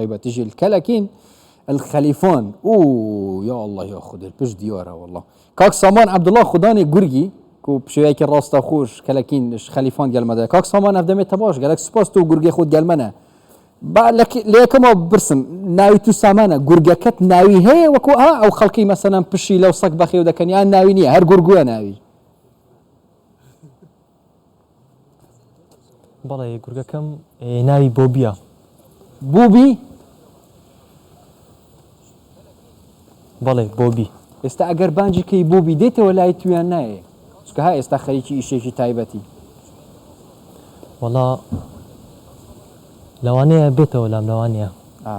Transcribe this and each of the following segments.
تایبەتیش الکەلەکین الخەلیفان ئوو یا اللە یا خودێ پشت دیارە واللە کاک سامان عەبدوڵا خودانی گورگی کو پشێوەیەکی ڕاستەخۆش کەلەکین خەلیفان گەلمەدە کاک سامان ئەف دەمێ تەباش گەلەک سوپاس تۆ گورگێ خۆت گەلمەنە با لە یەکەمەوە بپرسم ناوی تو سامانە گورگەکەت ناوی هەیە وەکو ئا ئەو خەڵکی مەسەلەن پشی لەو سەگ بەخێو دەکەن یان ناوی نییە هەر گورگوە ناوی؟ بەڵێ گورگەکەم ناوی بۆبیە. بۆبی؟ بەڵێ بۆبی. ئێستا ئەگەر بانگی کەی بۆبی دێتەوە لای تو یان نایێ؟ چونکە ها ئێستا خەریکی ئیشێکی تایبەتی. وەڵا لەوانەیە بێتەوە لام لەوانەیە. ئا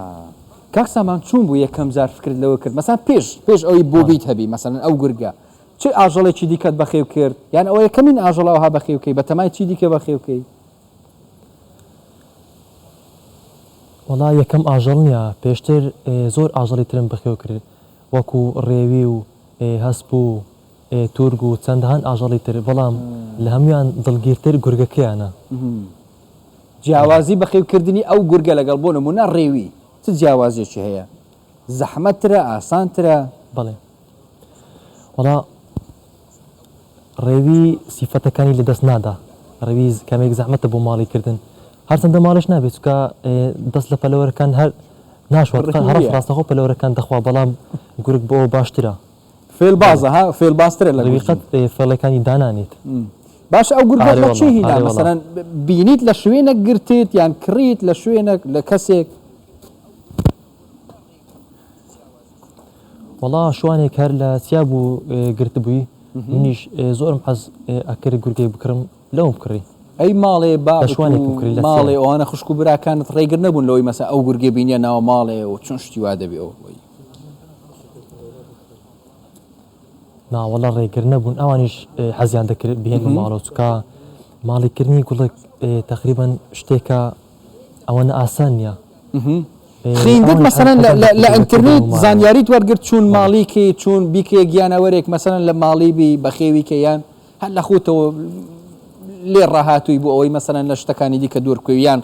کاک سامان چۆن بوو یەکەم جار فکرت لەوە کرد مەسەن پێش پێش ئەوەی بۆبیت هەبی مەسەلەن ئەو گورگە چ ئاژەڵێکی دیکەت بەخێو کرد یان ئەوە یەکەمین ئاژەڵە ئەوها بەخێو کەی بەتەمای چی دیکە بەخێو کەی؟ وەڵا یەکەم ئاژەڵ نیە پێشتر زۆر ئاژەڵی ترم بەخێو کرد وەکو ڕێوی و هەسپ و تورگ و چەندەهان ئاژەڵی تر بەڵام لە هەموویان دڵگیرتر گورگەکەیانە. جیاوازی بەخێو کردنی ئەو گورگە لەگەڵ بۆ نموونە ڕێوی چ جیاوازیەکی هەیە؟ زەحمەتترە ئاسانترە؟ بەڵێ وەڵا ڕێوی سیفەتەکانی لە دەست نادا ڕێوی کەمێک زەحمەتە بۆ ماڵی کردن هەرچەندە ماڵیش نابێت چونکە دەست لە پەلەوەرەکان هەر ناشوات هەڕ ڕاستەخۆ پەلەوەرەکان دەخوا بەڵام گورگ بۆ باشترە فێلبازە ها فێلبازترە لە ڕێوی قەت فێڵەکانی دانانێت. باشە ئەو گورگە لە چی هینا مەسەلەن بینیت لە شوێنێک گرتیت یان کڕیت لە شوێنێک لە کەسێک؟ وەڵا شوانێک هەر لە چیا بوو گرتبووی منیش زۆرم حەز ئەکرد گورگێک بکڕم لەوم کڕی. ئەی ماڵێ بابت و ماڵێ ئەوانە خوشک و براکانت ڕێگر نەبوون لەوەی مەسە ئەو گورگێ بینیە ناو ماڵێ و چۆن شتی وا دەبی ئەو نا وەڵا ڕێگر نەبوون ئەوانیش حەزیان دەکرد بهێنمە ماڵەوە چونکە ماڵیکردنی گوڵک تەقریبەن شتێکە ئەوەنە ئاسان نییە. خیندت مەسەلەن لە ئینترنێت زانیاریت وەرگرت چوون ماڵی کەی چوون بیکەیە گیانەوەرێک مەسەلەن لە ماڵی بی بەخێوی کەی یان هەر لە خۆتەوە لێ ڕاهاتووی بۆ ئەوەی مەسەلەن لە شتەکانی دیکە دوور بکەوی یان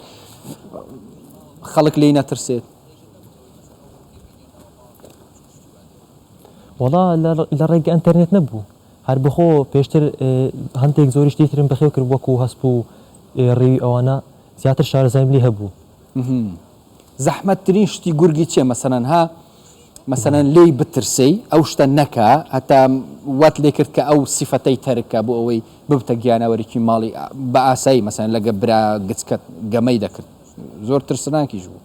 خەڵک لێی نەترسێت؟ وەڵا لە ڕێگە ئەنتەرنێت نەبوو هەر بەخۆ پێشتر هەندێک زۆری شتی ترم بەخێو کرد وەکو هەسپ و ڕێوی ئەوانە زیاتر شارەزایم لێ هەبوو. زەحمەتترین شتی گورگی چیە مەسەلەن ها مەسەلەن لێی بترسێی ئەو شتە نەکا هەتا وات لێ کرد کە ئەو سیفەتەی تەرک کا بۆ ئەوەی ببتە گیانەوەرێکی ماڵی بە ئاسایی مەسەلەن لەگە برا گچکەت گەمەی دەکرد زۆر ترسناکیش بوو.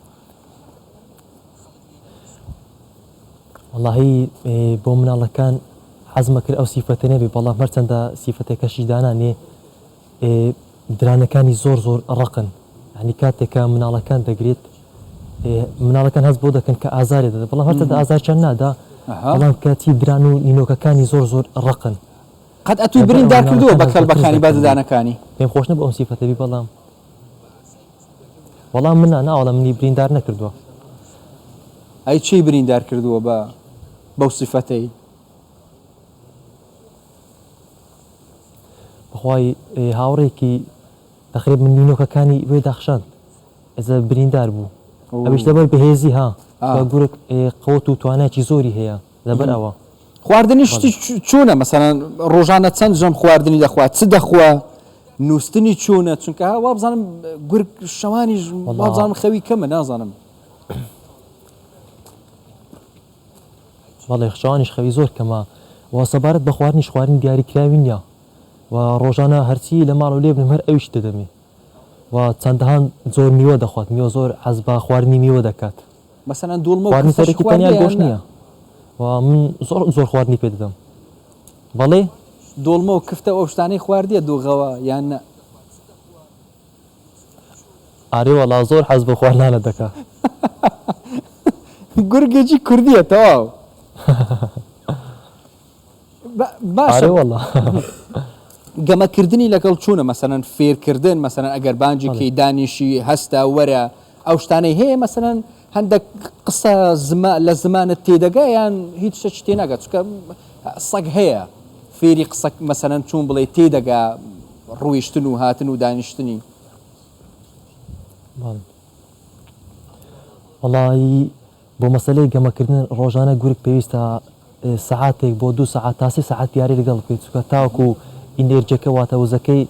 وەڵاهی بۆ مناڵەکان حەزمە کرد ئەو سیفەتە نەبێ بەڵام هەرچەندە سیفەتەکەشی دانانێ درانەکانی زۆر زۆر ڕەقن یانی کاتێک کە مناڵەکان دەگرێت مناڵەکان هەست بۆ دەکەن کە ئازاری دەدات بەڵام هەرچەندە ئازارچان نادا بەڵام کاتی دران و نینۆکەکانی زۆر زۆر ڕەقن قەت ئەتوی بریندار کردووە بە کەلبەکانی بە ددانەکانی؟ پێم خۆش نەبوو ئەم سیفەتە بی بەڵام وەڵام من نا ناوەڵا منی بریندار نەکردووە. ئەی چێی بریندار کردووە بە بەو سیفەتەی؟ بەخوای هاوڕێکی تەقریبا من نینۆکەکانی وێ داخشاند ئێستا بریندار بوو ئەویش لەبەر بەهێزی ها بە گورگ قوت و توانایکی زۆری هەیە لەبەر ئەوە. خواردنی شتی چۆنە مەسەلەن ڕۆژانە چەند ژەم خواردنی دەخوا چ دەخوا نووستنی چۆنە چونکە ها وابزانم گورگ شەوانیش وابزانم خەوی کەمە نازانم. بەڵێ شەوانیش خەوی زۆر کەمە و سەبارەت بە خواردنیش خواردنی دیاریکراوی نییە و ڕۆژانە هەرچی لە ماڵەوە لێ بنێم هەر ئەویش دەدەمێ و چەندەهان جۆر میوە دەخوات میوە زۆر حەز بە خواردنی میوە دەکات. مەسەلەن دوڵمە و خواردنی کفتەشی سەرەکی تەنیا خواردیە یان گۆشت نا؟ نییە و من زۆر زۆر خواردنی پێ دەدەم. بەڵێ؟ دۆڵمە و کفتە و ئەو شتانەی خواردیە دوغەوە یان نا؟ ئارێ وەڵا زۆر حەز بە خواردنانە دەکا. گورگێکی کوردیە تەواو. باشە ئارێ وەڵا. گەمەکردنی لەگەڵ چوونە مەسەلەن فێرکردن مەسەلەن ئەگەر بانگی کەی دانیشی هەستە وەرە ئەو شتانەی هەیە مەسەلەن هەندێک قسە زما لە زمانت تێدەگا یان هیچ شتێکی تێناگا چونکە سەگ هەیە فێری قسە مەسەلەن چوون بڵێ تێدەگا ڕویشتن و هاتن و دانیشتنی. وەڵایی بۆ مەسەلەی گەمەکردن ڕۆژانە گورگ پێویستە سەعاتێک بۆ دوو سەعات تا سێ سەعات یاری لەگەڵ بکەیت چونکە تاوەکو ئینێرجیەکە واتە وزەکەی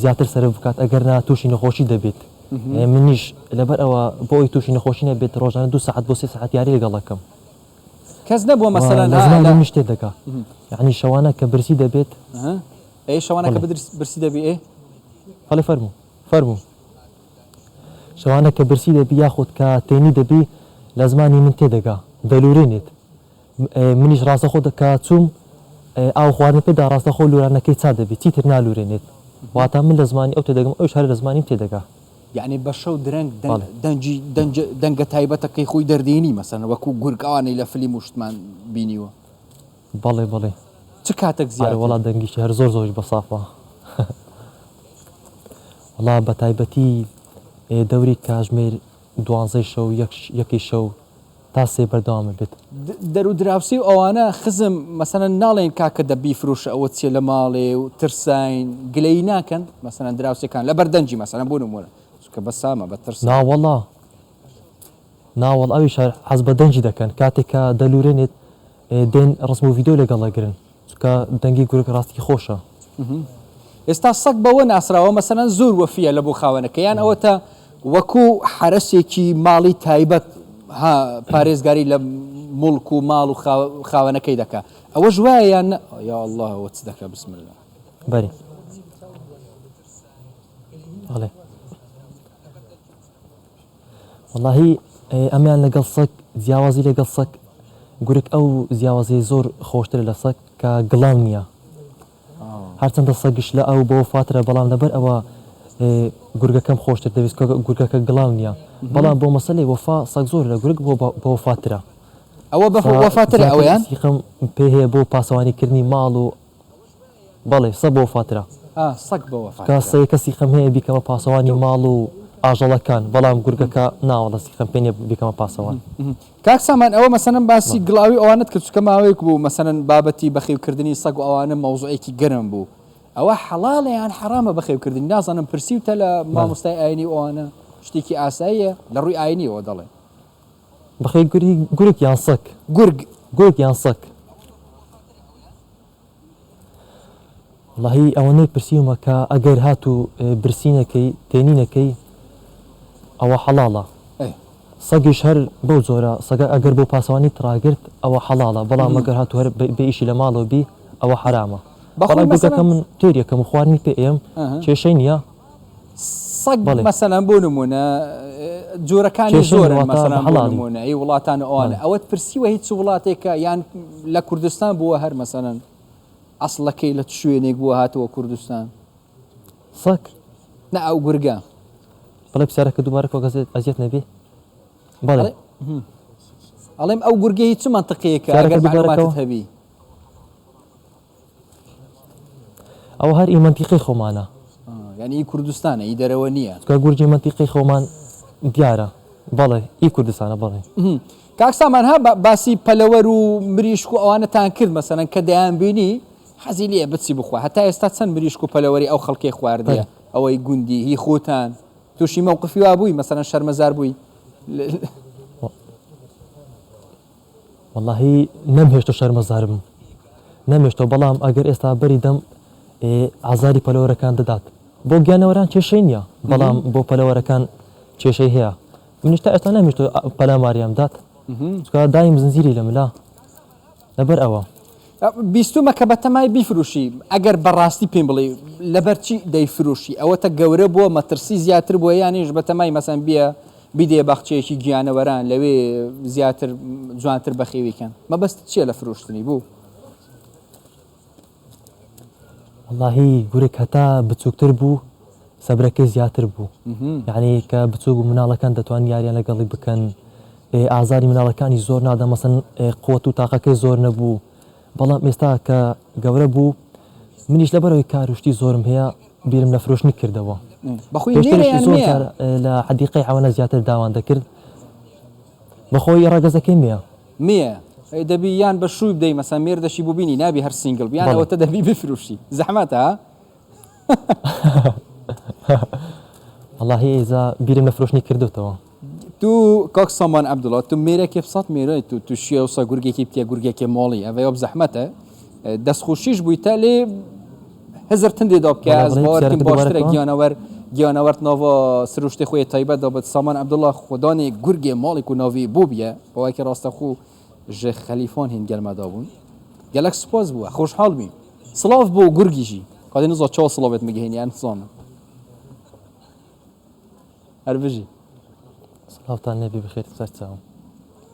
زیاتر سەرف بکات ئەگەر نا تووشی نەخۆشی دەبێت منیش لەبەر ئەوە بۆ ئەوەی تووشی نەخۆشی نەبێت ڕۆژانە دوو سەعات بۆ سێ سەعات یاری لەگەڵ ئەکەم. کەس نەبووە مەسەلەن لە زمانی منیش تێدەگا یانی شەوانە کە برسی دەبێت. ئەی شەوانە کە برسی دەبی ئێ؟ بەڵێ فەرموو فەرموو. شەوانە کە برسی دەبی یاخود کە تێنی دەبی لە زمانی من تێدەگا دەلورێنێت منیش ڕاستەخۆ کە چووم ئاو خواردن پێدا ڕاستەخۆ لورانەکەی چا دەبی چیتر نالورێنێت واتە من لە زمانی ئەو تێدەگەم ئەویش هەر لە زمانیم تێدەگا. یەعنی بە شەو درەنگ دەنگی دەنگە تایبەتەکەی خۆی دەردێنی مەسەلەن وەکو گورگ ئەوانەی لە فلیم و شتمان بینیوە. بەڵێ بەڵێ. چ کاتەک ئەرێ زیاتر؟ وەڵا دەنگیشی هەر زۆر زۆریش بە سافە وەڵا بە تایبەتی دەوری کاژمێر دوانزەی شەو یەک یەکی شەو تا سێ بەردەوام ئەبێت. دەر و دراوسێ و ئەوانە خزم مەسەلەن ناڵێن کاکە دە بیفرۆشە ئەوە چیە لە ماڵێ و ترساین گلەیی ناکەن مەسەلەن دراوسێکان لەبەر دەنگی مەسەلەن بۆ نموونە چونکە بە سامە بە ترسە. نا وەڵا نا وەڵا ئەویش هەر حەز بە دەنگی دەکەن کاتێک کە دەلورێنێت دێن ڕسم و ڤیدیۆ لەگەڵ ئەگرن چونکە دەنگی گورگ ڕاستی خۆشە. ئێستا سەگ بەوە ناسراوە مەسەلەن زۆر وەفیە لە بۆ خاوەنەکەی یان ئەوەتە وەکو حەرەسێکی ماڵی تایبەت ها پارێزگاری لە موڵک و ماڵ و خاوەنەکەی دەکا ئەوەش وایە یان نە یا اللە ئەوە چ دەکا بسم اللە. بەری بەڵێ. وەڵاهی ئەمیان لەگەڵ سەگ جیاوازی لەگەڵ سەگ گورگ ئەو جیاوازی زۆر خۆشترە لە سەگ کە گڵاو نییە هەرچەندە سەگیش لە ئەو بەوەفاترە بەڵام لەبەر ئەوە گورگەکەم خۆشتر دەویست کە گورگەکە گڵاو نییە بەڵام بۆ مەسەلەی وەفا سەگ زۆر لە گورگ بۆ بەوەفاترە ئەوە بە وەفاترە ئەویان سیقم پێ هەیە بۆ پاسەوانیکردنی ماڵ و بەڵێ سەگ بەوەفاترە. ئا سەگ بەوەفاترە. کە سەیەکە سیقەم هەیە بیکەمە پاسەوانی ماڵ و ئاژەڵەکان بەڵام گورگەکە نا وەڵا سیقەم پێ نیە بیکەمە پاسەوان. کاک سامان ئەوە مەسەلەن باسی گڵاوی ئەوانەت کرد چونکە ماوەیەک بوو مەسەلەن بابەتی بەخێوکردنی سەگ و ئەوانە مەوزوعێکی گەرم بوو ئەوە حەڵاڵە یان حەرامە بەخێوکردنی نازانم پرسیوتە لە مامۆستای ئاینی و ئەوانە شتێکی ئاساییە لە ڕووی ئاینیەوە دەڵێم. بەخێوکردنی گورگ یان سەگ؟ گورگ. گورگ یان سەگ؟ وەڵاهی ئەوەنەی پرسیومە کە ئەگەر هاتوو برسی نەکەی تێنی نەکەی ئەوە حەڵاڵە سەگیش هەر بەو جۆرە سەگە ئەگەر بۆ پاسەوانیت ڕاگرت ئەوە حەڵاڵە بەڵام ئەگەر هاتوو هەر بێ ئیشی لە ماڵەوە بی ئەوە حەرامە بەڵام گورگەکە من تێر یەکەم و خواردنی پێ ئەیەم کێشەی نییە. سەگ مەسەلەن بۆ نمونە جۆرەکانی زۆرن مەسەلەن بۆ نمونە ئی وڵاتان و ئەوانە ئەوەت پرسیوە هیچ وڵاتێکە یان لە کوردستان بووە هەر مەسەلەن ئەسڵەکەی لە چ شوێنێک بووە هاتەوە کوردستان؟ سەگ نا ئەو گورگە. بەڵێ پرسیارەکە دووبارە کە ئەزیەت نەبی بەڵێ ئەڵێم ئەو گورگە هیچ مەنتقەیەکە ئەگەر مەعلوماتت هەبی. ئەوە هەر ئی مەنتیقەی خۆمانە. یانی ئی کوردستانە ئی دەرەوە نییە. چونکە گورگی مەنتیقەی خۆمان دیارە. بەڵێ ئی کوردستانە بەڵێ. کاک سامان ها باسی پەلەوەر و مریشک و ئەوانەتان کرد مەسەلەن کە دەیانبینی حەزی لێیە بچی بخوا هەتا ئێستا چەند مریشک و پەلەوەری ئەو خەڵکەی خواردیە ئەوەی گوندی هی خۆتان تووشی مەوقفی وا بووی مەسەلەن شەرمەزار بووی؟ وەڵاهی نەمهێشتۆ شەرمەزار بم نەمێشتۆ بەڵام ئەگەر ئێستا بەری دەم ئازاری پەلەوەرەکان دەدات بۆ گیانەوەران کێشەی نییە بەڵام بۆ پەلەوەرەکان کێشەی هەیە منیش تا ئێستا نەمێشتۆ پەلاماریان بدات چونکە دایم زنجیری لە ملا لەبەر ئەوە. بیستومە کە بەتەمای بیفروشی ئەگەر بەڕاستی پێم بڵێی لەبەرچی دەیفروشی ئەوەتە گەورە بووە مەترسی زیاتر بووە یانیش بەتەمای مەسەن بیە بیدەیە باخچەیەکی گیانەوەران لەوێ زیاتر جوانتر بەخێوی کەن مەبەستت چیە لە فرۆشتنی بوو؟ وەڵاهی گورگ هەتا بچووکتر بوو سەبرەکەی زیاتر بوو یعنی کە بچووک بوو مناڵەکان دەتوان یاریان لەگەڵی بکەن ئازاری مناڵەکانی زۆر نادا مەسەن قوت و تاقەکەی زۆر نەبوو بەڵام ئێستا کە گەورە بوو منیش لەبەرەوەی کار و شتی زۆرم هەیە بیرم لە فرۆشتنی کردەوە. بەخۆی پێشتریش نێرە یان زۆر مێیە؟ جار لە حەدیقەی حەوانە زیاتر داوان دەکرد. بەخۆی ڕەگەزەکەی مێیە. مێیە ئەی دەبی یان بە شووی بدەی مەسەن مێردەشی بۆ بینی نابی هەر single بی یان بەڵێ. ئەوەتە دەبی بفروشی زەحمەتە ها. وەڵاهی ئیزا بیرم لە فرۆشتنی کردۆتەوە. تو کاک سامان عەبدوڵا تو مێرەکێ بسات مێرای تو تو شیە وسا گورگێکی بکە گورگێکێ ماڵی ئەڤە یاب زەحمەتە دەستخۆشیش بووی تا لێ هزر تندێ دا بکە وەڵا ئەز بڵێ باوەر کم پرسیارەکە دووبارە باشترە کەوە گیانەوەر گیانەوەرت ناڤا سروشتێ خۆ یە تایبەت دا بت سامان عەبدوڵا خودانێ گورگێ ماڵی کو ناڤی بۆ بیە باوەکی ڕاستەخۆ ژ خەلیفان هین گەل مە دابوون گەلەک سوپاس بووە خۆشحاڵ بین سڵاڤ بۆ گورگی ژی کادێ نزا چاوە سڵاڤێت مگهێنی ئەن زانم هەر بژی. سڵاوتان لێبی بەخێر سەرچاوم.